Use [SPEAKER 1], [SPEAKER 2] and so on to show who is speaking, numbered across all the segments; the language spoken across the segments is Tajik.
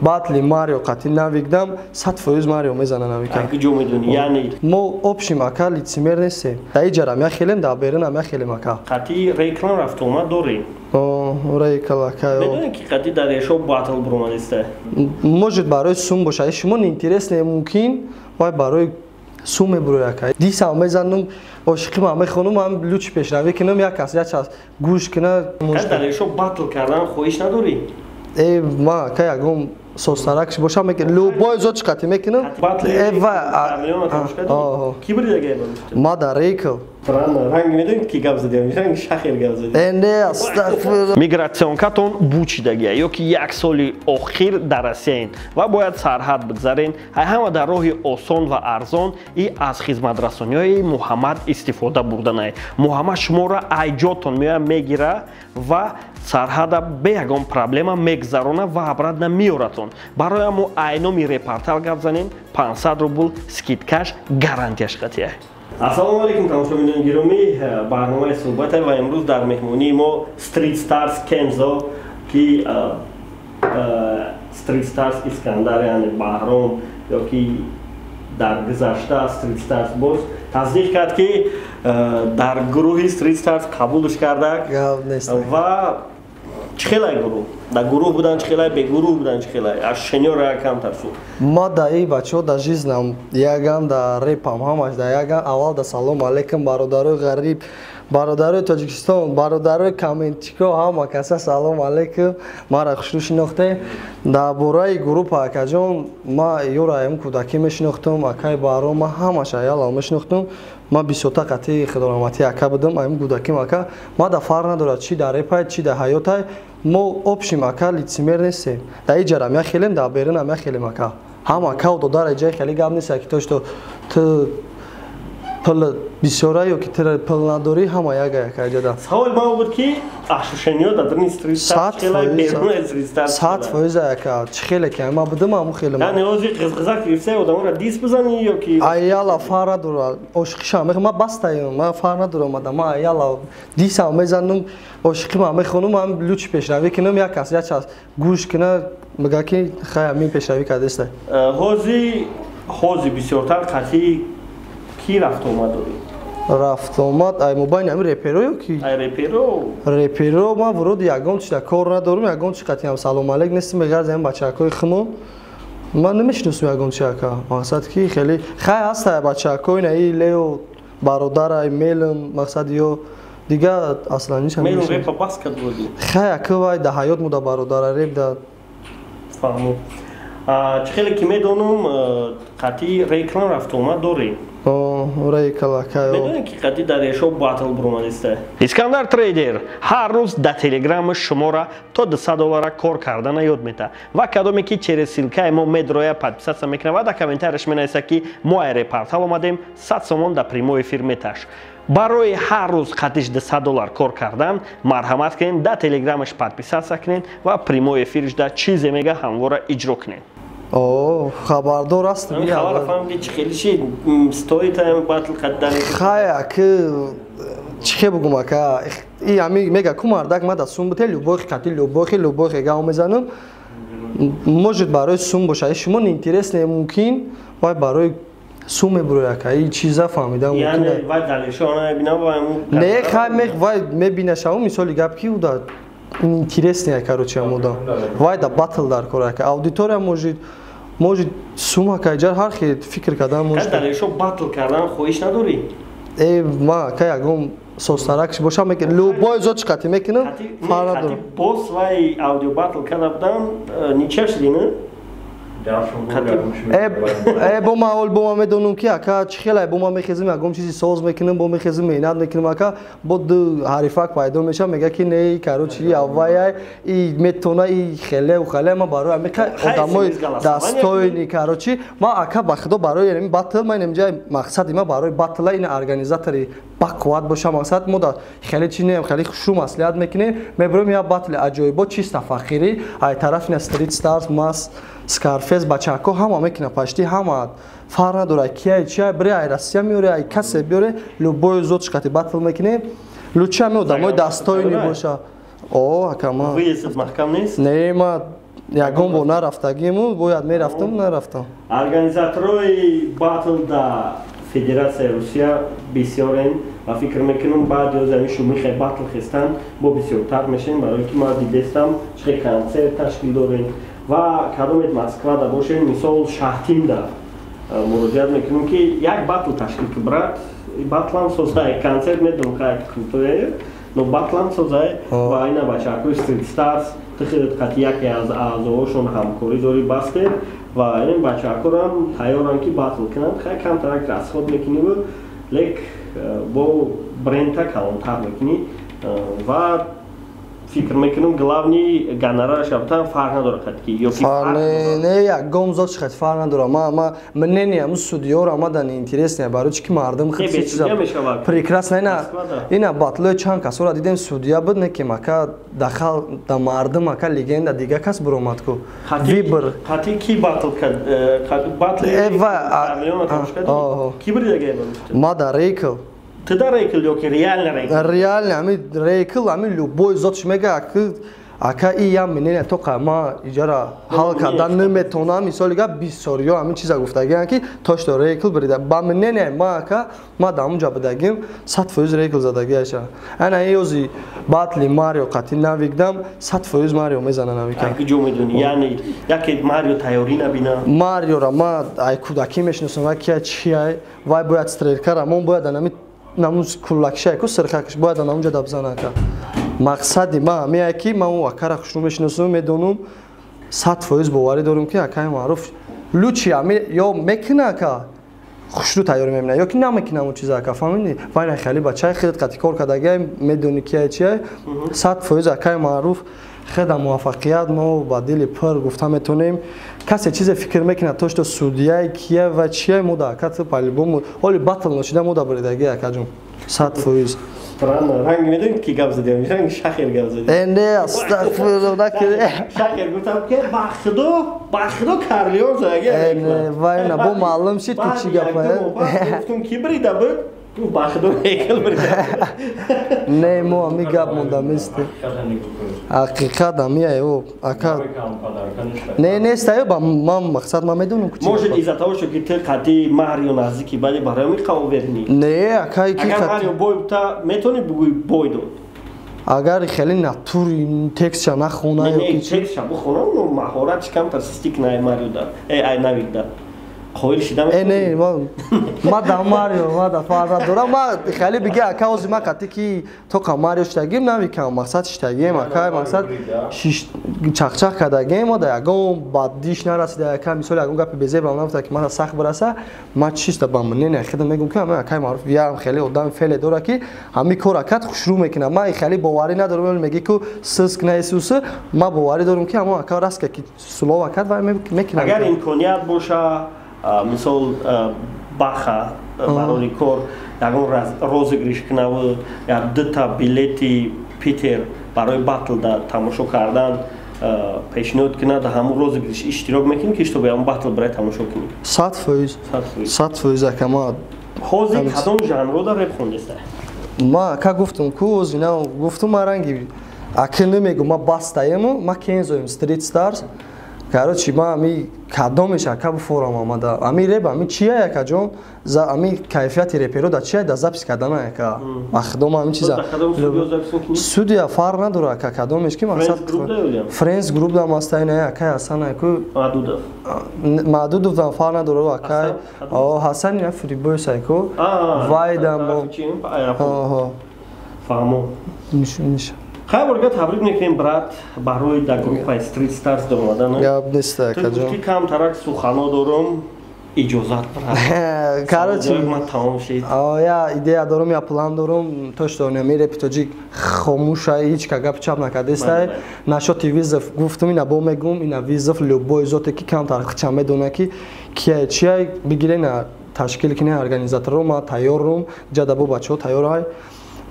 [SPEAKER 1] Батли Марио қати навигдам, 100% Марио мезана навика.
[SPEAKER 2] Куҷо медонӣ? Яъне
[SPEAKER 1] мо общим, ака, лицемер нестем. Дар иҷарам як хелем, дар берунам як хелем, ака.
[SPEAKER 2] Қати реклам рафтуомад дорем?
[SPEAKER 1] Рейкал, ака.
[SPEAKER 2] Медонӣ, ки қати дар Эшо батл буромадиста?
[SPEAKER 1] Может, барои сум боша. Шумо неинтересне, мумкин вай барои сум мебурояд, ака. Дисам мезанам, ошиқима мехонам, ҳам лучи пешравӣ кунам, як кас як час гӯш куна.
[SPEAKER 2] Дар Эшо батл кардан хоҳиш надорӣ?
[SPEAKER 1] Э, ма, ака, ягон состаракш бошам, любой зод қати мекунам.
[SPEAKER 2] Ки буридага?
[SPEAKER 1] Ма дар рейкл.
[SPEAKER 2] Ранг медонӣ, ки гап задем, ранг шахер гап задем.
[SPEAKER 1] Э, не, астағфир.
[SPEAKER 2] Миграционкатон бучидагия ё ки як соли охир дар Россияен ва бояд сарҳад бигзарен, ҳама дар роҳи осон ва арзон и аз хизматрасониҳои Муҳаммад истифода бурданае. Муҳаммад шуморо айҷотон меоя, мегира ва сарҳада бе ягон проблема мегзарона ва обратно меоратон. Барои мо айноми Репортал гап занем, 500 рубл скидкаш гарантияш қатия. Ассалому алайкум, тамошобинони гиромӣ! Барномаи суҳбате ва имрӯз дар меҳмонии мо Street Stars Кензо, ки Street Stars Искандар, яъне Баҳром, ё ки дар гузашта Street Stars, боз тасдиқ кард, ки дар гурӯҳи Street Stars қабулш кардак. Ва чӣ хелай гурӯҳ, дар гурӯҳ будан чӣ хелай, бегурӯҳ будан чӣ хелай? Аз шенёра якам тарсу.
[SPEAKER 1] Ма да и бачаҳо да жизнам яган, да репам ҳамаш да яган. Аввал да салом алейкум, бародарои ғариб, бародарои Тоҷикистон, бародарои комментчико, ҳама каса салом алейкум. Мара хушрӯ шинохте. Дар бораи группа, акаҷон, ма ёраем кӯдакӣ мешинохтам, акаи Баҳром, ма ҳамаша ялал мешинохтам. Ма бисёрта қатъи худораҳматӣ ака будам, аим кӯдаким, ака. Ма да фарқ надорад, чӣ дар репай, чӣ дар ҳаётай. Мо общим, ака, лицемер нестем. Дар иҷарам як хелем, дар берунам як хелем, ака. Ҳам акау додари ҷай хеле гап нест, ки то что ту пул бисёра ё ки ту пул надорӣ, ҳама як ака ҷада.
[SPEAKER 2] Савол ма буд, ки ашушениё дар даруни Street Stars?
[SPEAKER 1] 100%, ака. Чӣ хеле ки ма будам, ҳамун хеле.
[SPEAKER 2] Яъне ҳозир ғизғизак гирифта одамонро дис бизанӣ ё ки?
[SPEAKER 1] Аяла фарқ надорад, ошиқишам ма бастаем, ма фарқ надорам. Ма аяла дисам мезанам, ошиқима мехонам, ҳам лучи пешравӣ кунам, як кас як час гӯш куна, мега, ки хай, ҳамин пешравӣ кардеста.
[SPEAKER 2] Ҳозир бисёртар қатъи ки рафтуомад дорӣ?
[SPEAKER 1] Рафтуомад ай мобайни ҳамин реперо ё ки?
[SPEAKER 2] Ай реперо.
[SPEAKER 1] Реперо ман вроде ягон чиза кор надорам, ягон чи қатъиам салом алейк нестим. Мегарзем ҳамин бачаҳакои хумо, ман намешиносам ягон чи, ака. Мақсад ки хеле хай ҳаста бачаҳакои наи Лео бародарай мелм, мақсад ё дига аслан
[SPEAKER 2] ниша. Мелм репа бас кард вроде.
[SPEAKER 1] Хай, ака, вай да ҳаёт муда бародара, реп да.
[SPEAKER 2] Фаҳму. Чӣ хеле ки медонам, қатъи реклам рафтуомад дорӣ?
[SPEAKER 1] Рейкал, ака.
[SPEAKER 2] Медонӣ, ки қатъи дар Эшо батл буромадиста? Искандар Трейдер ҳар рӯз дар телеграми шуморо то 200 доллара кор кардана ёд метаҳад ва кадоме ки через ссылкаи мо медроя, подписаться мекунад ва дар комментарияш менависад, ки мо ай Репортал омадем, 100 сомон дар прямой эфир меташ. Барои ҳар рӯз қатиш 200 доллар кор кардан, марҳамат кунед, дар телеграмаш подписаться кунед ва прямой эфирш дар чизе мега, ҳамвора иҷро кунед.
[SPEAKER 1] О, хабардор ҳастам.
[SPEAKER 2] Хабар фаҳмиди, чӣ хеле ши стоит батл қадар?
[SPEAKER 1] Хай, аки, чӣ хе бугум, ака, и ами мега ку мардак ма да сум буте, любой қати любой гав мезанам. Может, барои сум боша. Шумо неинтересне, мумкин вай барои сум мебурояд, ака. И чиза фаҳмида
[SPEAKER 2] мумкин. Яъне вай далешо намебина ва
[SPEAKER 1] Не, хай, вай мебинашаву, мисоли гап ки уда интересне, короче, амуда вай да батл дар кор, ака. Аудитория может сум, ака, ҷар ҳар хел фикр кардан
[SPEAKER 2] может. Далешо батл кардан хоҳиш надорӣ?
[SPEAKER 1] Э, ма, ака, ягон состаракш бошам, любой зод қати мекунам,
[SPEAKER 2] фарқ надорам. Бос вай аудио батл карда будам, нича шуди, не?
[SPEAKER 1] Э, бо ма ол бо ма медонам, ки, ака, чӣ хелай, бо ма мехезим, ягон чизи соз мекунам, бо мехезим, меҳнат мекунам, ака. Бо ду ҳарифак пайдо мешав, мега, ки не, короче, авваяй и метона и хелеу хеле. Ма барои амиқа одамои достойный, короче, ма, ака, ба худо, барои ин батл ма инҷа мақсади ма барои батла ин организатори бақувват боша. Мақсад мо да хеле чи неем, хеле хушу маслиҳат мекунем, мебурем як батли аҷоибо, чиста фахирӣ ай тарафи Street Stars, мас Скарфес, бачаҳако ҳама мекунад, пашти ҳама, фарқ надорад кияй, чия, бире ай Россия меоре, ай касе биёре, любой зод шикати батл мекунем. Лучше ҳами одамои достойный боша. О, ака, ма
[SPEAKER 2] маҳкам нест?
[SPEAKER 1] Не, ма Ягон бор нарафтагиму, бояд мерафтам, нарафтам.
[SPEAKER 2] Организаторои батл да Федератсияи Русия бисёрен ва фикр мекунам, баъди оз ами шумихе батл хестан бо бисёртар мешавем, барое ки ма дидестам, чихе концерт ташкил дорем. Ва кадомед Москвада бошем, мисол, Шаҳтимда муроҷиат мекунем, ки як батл ташкил ки, брат, батлам созай, концерт медонам, хай, крутое, но батлам созай. Ва ина бачаҳакои Street Stars, тихи қати яке аз аъзоҳошон ҳамкорӣ дорӣ, басте, ва ин бачаҳакорам тайёранд, ки батл кунанд. Хай, камтарак расход мекуниву, лек бо брендта калонтар мекунӣ. Ва фикр мекунам, главный гонорараш абтан фарқ надорад, ки ё ки фарқ
[SPEAKER 1] Не, не, ягон зот хат фарқ надорад. Ма мнение ам судьёра ма да неинтересно, барои чи ки мардум
[SPEAKER 2] хит чиза
[SPEAKER 1] прекрасно. Ина батлои чанд касора дидем, судья буд, не ки мака дахал да мардум, ака, легенда дига кас буромад ку
[SPEAKER 2] вибр. Қати ки батл кард? Батл ки бурида?
[SPEAKER 1] Ма да рейкл.
[SPEAKER 2] Ты да рейкл ё ки реально рейкл?
[SPEAKER 1] Реально ами рейкл, ами любой зотш мега, ака, и ям мнение тоқа ма иҷара ҳал кардан наметонам. Мисоли гап, бисёриё ҳамин чиза гуфтагиан, ки то что рейкл бирида. Ба мнение ма, ака, ма дар ҳамунҷа будагим, 100% рейкл задагиаша. Ана ёзи батли Марио қати Навикдам, 100% Марио мезана Навика.
[SPEAKER 2] Ҷо медонӣ, яъне яке Марио тайёрӣ набина?
[SPEAKER 1] Мариора ма ай кӯдакӣ мешиносам, ва кия чиай, вай бояд стрелкара мон бояд анами намуз куллакшай ку сирхакш бояд анамунҷа дабзана, ака. Мақсади ма ҳамеае, ки ман ӯ акара хушрӯ мешиносам, медонам, 100% боварӣ дорам, ки акаи Маъруф лучи ами ё мекуна, ака, хушрӯ тайёр мебина, ё ки намекуна он чиза, ака, фаҳмидӣ? Вай на хеле бачаи хеле қати кор кардагиай, медони кияй, чиай. 100% акаи Маъруф хеда муваффақият. Мо ба дили пур гуфта метонем, касе чизе фикр мекунад, то что судьяй кия ва чия, мо да ака по-любому оли батл ношида, мо да бридаги, акаҷон, 100%.
[SPEAKER 2] Странно, ранг медонед, ки гап задем, ранг Шахер гап задем.
[SPEAKER 1] Не, астағфируллоҳ, накунед.
[SPEAKER 2] Шахер гуфтам, ки ба худо, ба худо, Карлион заги.
[SPEAKER 1] Не, вай на бо маълум шид, ки чӣ гапа.
[SPEAKER 2] Гуфтум, ки брида буд, ба худо, рейкл брида.
[SPEAKER 1] Не, мо ами гап монда мисте. Ҳақиқат амия ё, ака. Не, нест, аю ба ман мақсад ма медонам ку.
[SPEAKER 2] Может, из-за того, что ты қати Марио наздики, баъди барои ми уверенӣ.
[SPEAKER 1] Не, ака,
[SPEAKER 2] ки агар Марио бой та метони бугӯй, бой дод.
[SPEAKER 1] Агар хеле натури текстша нахона.
[SPEAKER 2] Ё ки текстша бихонам, но маҳоратш камтар систик на Марио да. Э, ай Навик да. Қоил шида.
[SPEAKER 1] Э, не, ма да Марио ма да фарқ надорам. Ма хеле биги, ака, ози ма қати ки тоқа Марио шидагим, Навикам мақсад шидагим, ака, мақсад чақчақ кардагим, мо да ягон баддиш нарасида, ака. Мисол, ягон гапи безебам нафта, ки мана сахт бираса. Ма чиста ба мнение худам мегӯм, ки ами акаи Маъруф ям хеле одами феле дора, ки ҳами кора кад хушрӯ мекунад. Ма хеле боварӣ надорам, меги ку сиск наисусы. Ма боварӣ дорам, ки ҳамон ака раст ки сулова кард ва мекунад.
[SPEAKER 2] Агар имконият боша, мисол, баха барои кор ягон розыгрыш кунаву як дута билети Питер барои батл да тамошо кардан пешниҳод кунад, ҳамун розыгрыш иштирок мекунӣ, ки чтобы ҳамун батл барои тамошо кунӣ?
[SPEAKER 1] 100%, 100%, ака, ма.
[SPEAKER 2] Ҳозир кадом жанро да реп хондеста?
[SPEAKER 1] Ма, ака, гуфтум ку, озина гуфтум, ма ранги ака намегум, ма бастаему, ма кензоем Street Stars. Короче, ма ами кадомеш, ака, буфорам омада. Ами реп ами чия, акаҷон, ами кайфияти реперо да чия, да запись кардана, ака, ба худома ами чиза. Студия фарқ надора, ака, кадомеш ки мақсад. Френс групп дам аста, ина акай Ҳасан аку.
[SPEAKER 2] Маъдудов.
[SPEAKER 1] Маъдудов дам фарқ надора, акай. О, Ҳасан ина фрибойс аку. Вай дам.
[SPEAKER 2] Фаҳмо.
[SPEAKER 1] Ниш.
[SPEAKER 2] Хай, борга табрик мекунем, брат, барои дар группаи Street Stars даромадан.
[SPEAKER 1] Гап нест, акаҷон.
[SPEAKER 2] Ту камтарак сухано дорум, иҷозат, брат.
[SPEAKER 1] Короче,
[SPEAKER 2] ман тамом шид.
[SPEAKER 1] Я идея дорум, я план дорум, то что не репи тоҷик хомӯша, ҳеҷ ка гап чап накардестай. Насчёти вызов гуфтум, ина бо мегум, ина вызов любой зоте, ки камтар хча медона, ки кия чия, бигирена, ташкил кини организаторо, ма тайёрум, ҷада бо бачаҳо тайёрай.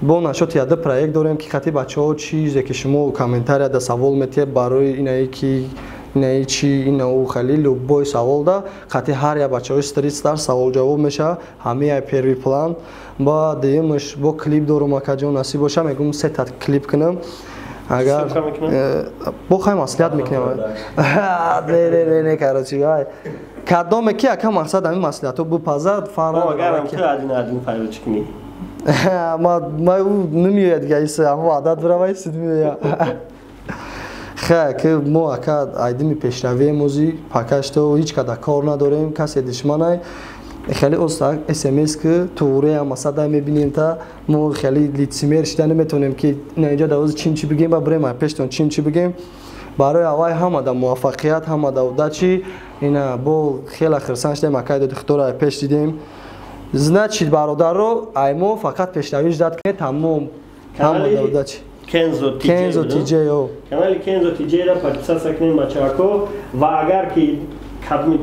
[SPEAKER 1] Бо насчёти яда проект дорем, ки хати бачаҳо, чизе ки шумо комментарияда савол метиҳед барои инаи ки инаи чи инау хали, любой савол да хати ҳар як бачаҳои Street Star савол ҷавоб мешавад. Ҳамияи первый план ба дуюмаш бо клип дорум, акаҷон, насиб боша, мегум сета клип кунам. Агар бо хай маслиҳат мекунем. Не, не, не, не, короче, ай кадоме ки, ака, мақсад ҳамин маслиҳатҳо бипазад, фарқ.
[SPEAKER 2] Агарам ту один один файрочи кунӣ.
[SPEAKER 1] Ма намеояд дига, ҳамо адад биравай, суд меояд. Хе ки мо, ака, айдими пешравием. Ози пока что ҳеҷ када кор надорем, касе душманай. Хеле оста смс ки турея масада мебинем, та мо хеле лицемер шида наметавонем, ки инҷа давози чим чи бигем ба бирем пештон, чим чи бигем. Барои аввай ҳамада муваффақият, ҳамада удачи. Ина бо хеле хирсан шудем, акай духтура пеш дидем. Значит, бародаро, ай мо фақат пешравӣ ждать кунед, тамом, ҳамада удачи.
[SPEAKER 2] Кензо.
[SPEAKER 1] Кензо ТЖ.
[SPEAKER 2] Канали Кензо ТЖ ра подписаться кунем, бачаҳако. Ва агар ки кадми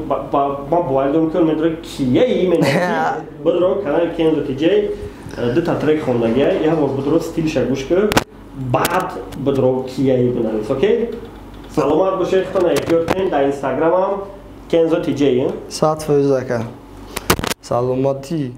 [SPEAKER 2] ман боварӣ дорам, ки медора кияи мен бидро канали Кензо ТЖ, дута трек хондагия, як бор бидро, стилша гӯш кӯ, баъд бидро, кияи бинавис. Окей, саломат бошед, худтона эҳтиёт кунед. Дар Инстаграмам Кензо ТЖ.
[SPEAKER 1] 100%, ака, саломатӣ.